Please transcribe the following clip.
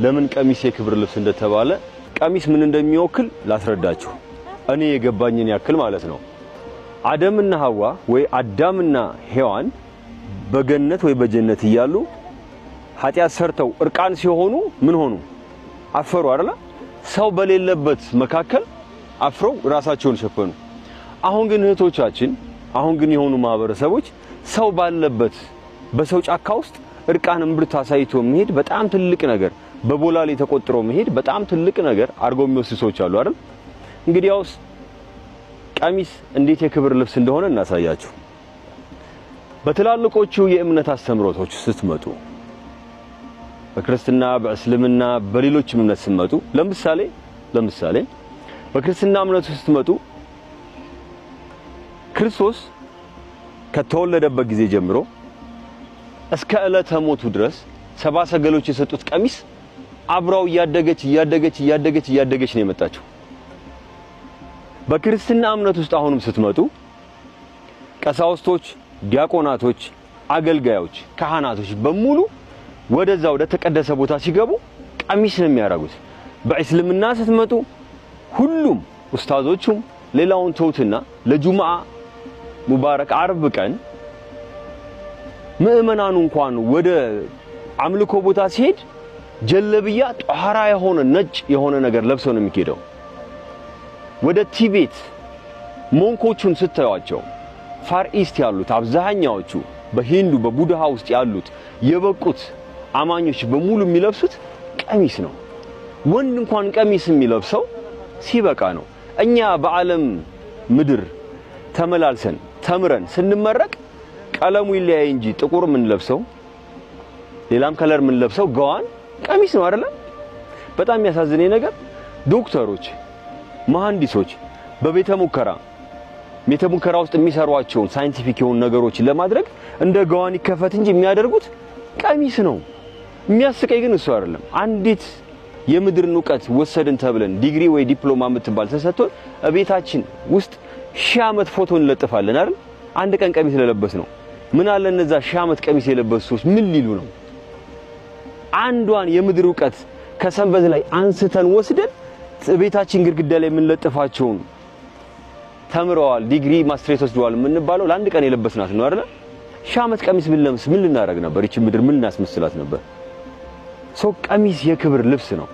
ለምን ቀሚስ የክብር ልብስ እንደተባለ፣ ቀሚስ ምን እንደሚወክል ላስረዳችሁ። እኔ የገባኝን ያክል ማለት ነው። አደምና ሐዋ ወይ አዳምና ሔዋን በገነት ወይ በጀነት እያሉ ኃጢአት ሰርተው እርቃን ሲሆኑ ምን ሆኑ? አፈሩ አይደለ? ሰው በሌለበት መካከል አፍረው ራሳቸውን ሸፈኑ። አሁን ግን እህቶቻችን፣ አሁን ግን የሆኑ ማህበረሰቦች ሰው ባለበት በሰው ጫካ ውስጥ እርቃን እምብርት አሳይቶ መሄድ በጣም ትልቅ ነገር፣ በቦላሌ ተቆጥሮ መሄድ በጣም ትልቅ ነገር አድርገው የሚወስዱ ሰዎች አሉ አይደል? እንግዲያውስ ቀሚስ እንዴት የክብር ልብስ እንደሆነ እናሳያችሁ። በትላልቆቹ የእምነት አስተምህሮቶች ስትመጡ፣ በክርስትና፣ በእስልምና፣ በሌሎችም እምነት ስትመጡ፣ ለምሳሌ በክርስትና እምነት ስትመጡ ክርስቶስ ከተወለደበት ጊዜ ጀምሮ እስከ ዕለተ ሞቱ ድረስ ሰባ ሰገሎች የሰጡት ቀሚስ አብራው እያደገች እያደገች እያደገች እያደገች ነው የመጣችው። በክርስትና እምነት ውስጥ አሁንም ስትመጡ ቀሳውስቶች፣ ዲያቆናቶች፣ አገልጋዮች፣ ካህናቶች በሙሉ ወደዛ ወደ ተቀደሰ ቦታ ሲገቡ ቀሚስ ነው የሚያደርጉት። በእስልምና ስትመጡ ሁሉም ኡስታዞቹም፣ ሌላውን ተውትና፣ ለጁምዓ ሙባረክ አርብ ቀን ምዕመናኑ እንኳን ወደ አምልኮ ቦታ ሲሄድ ጀለብያ ጧራ የሆነ ነጭ የሆነ ነገር ለብሰው ነው የሚሄደው። ወደ ቲቤት monk ኦቹን ስታዩአቸው፣ Far East ያሉት አብዛኛዎቹ፣ በሂንዱ በቡድሃ ውስጥ ያሉት የበቁት አማኞች በሙሉ የሚለብሱት ቀሚስ ነው። ወንድ እንኳን ቀሚስ የሚለብሰው ሲበቃ ነው። እኛ በዓለም ምድር ተመላልሰን ተምረን ስንመረቅ ቀለሙ ይለያይ እንጂ ጥቁር የምንለብሰው፣ ሌላም color የምንለብሰው ገዋን ቀሚስ ነው አይደለ? በጣም የሚያሳዝነኝ ነገር ዶክተሮች፣ መሐንዲሶች በቤተ ሙከራ ቤተ ሙከራ ውስጥ የሚሰሯቸውን scientific የሆኑ ነገሮችን ለማድረግ እንደ ገዋን ይከፈት እንጂ የሚያደርጉት ቀሚስ ነው። የሚያስቀኝ ግን እሱ አይደለም። አንዲት የምድርን እውቀት ወሰድን ተብለን ዲግሪ ወይ ዲፕሎማ የምትባል ተሰጥቶን እቤታችን ውስጥ 1000 ዓመት ፎቶ እንለጥፋለን አይደል? አንድ ቀን ቀሚስ ለለበስነው። ምን አለ እነዛ 1000 ዓመት ቀሚስ የለበሱ ሰዎች ምን ሊሉ ነው? አንዷን የምድር እውቀት ከሰንበዝ ላይ አንስተን ወስደን ቤታችን ግድግዳ ላይ የምንለጥፋቸውን፣ ተምረዋል፣ ዲግሪ ማስትሬት ወስደዋል የምንባለው ለአንድ ቀን የለበስናት ነው አይደል? 1000 ዓመት ቀሚስ ብንለብስ ምን ልናደርግ ነበር? ይቺ ምድር ምን እናስመስላት ነበር? So ቀሚስ የክብር ልብስ ነው።